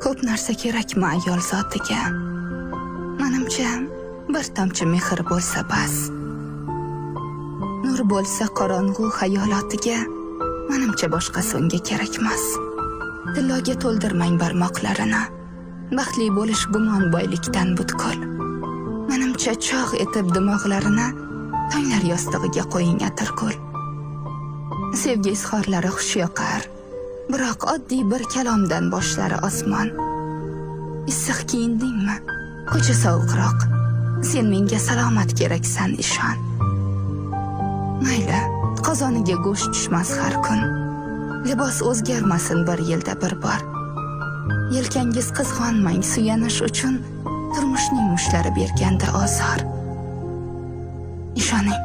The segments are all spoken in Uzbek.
Ko'p narsa kerakmi ayol zotiga? Manimcha, bir tomchi mehr bo'lsa bas. Nur bo'lsa qorong'u xayolotiga, manimcha boshqasi unga kerakmas. Tilloga to'ldirmang barmoqlarini. Baxtli bo'lish gumon boylikdan butkul. Manimcha chog' etib dimog'larini tonglar yostig'iga qo'ying atirgul. Sevgi izhorlari xush yoqar. Biroq oddiy bir kalomdan boshlari osmon. Issiq kiyindingmi? Ko'cha sovuqroq. Sen menga salomat keraksan, ishon. Mayli, qozoniga go'sht tushmas har kun. Libos o'zgarmasin bir yilda bir bor. Yelkangiz qizg'onmang suyanish uchun turmushning mushlari berganda ozor. Ishoning,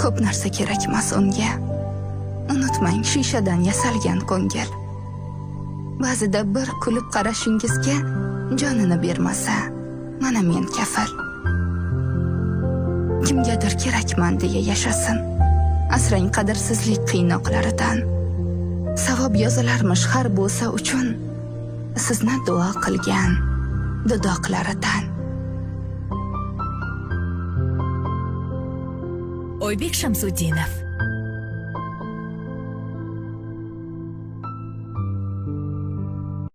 ko'p narsa kerakmas unga. Unutmang, shishadan yasalgan ko'ngil. Ba'zida bir kulib qarashingizga jonini bermasa, mana men kafil. Kimgadir kerakman deya yashasin. Asrang qadrsizlik qiynoqlaridan. Savob yozilarmish har bo'sa uchun sizni duo qilgan dudoqlaridan. Oybek Shamsutdinov.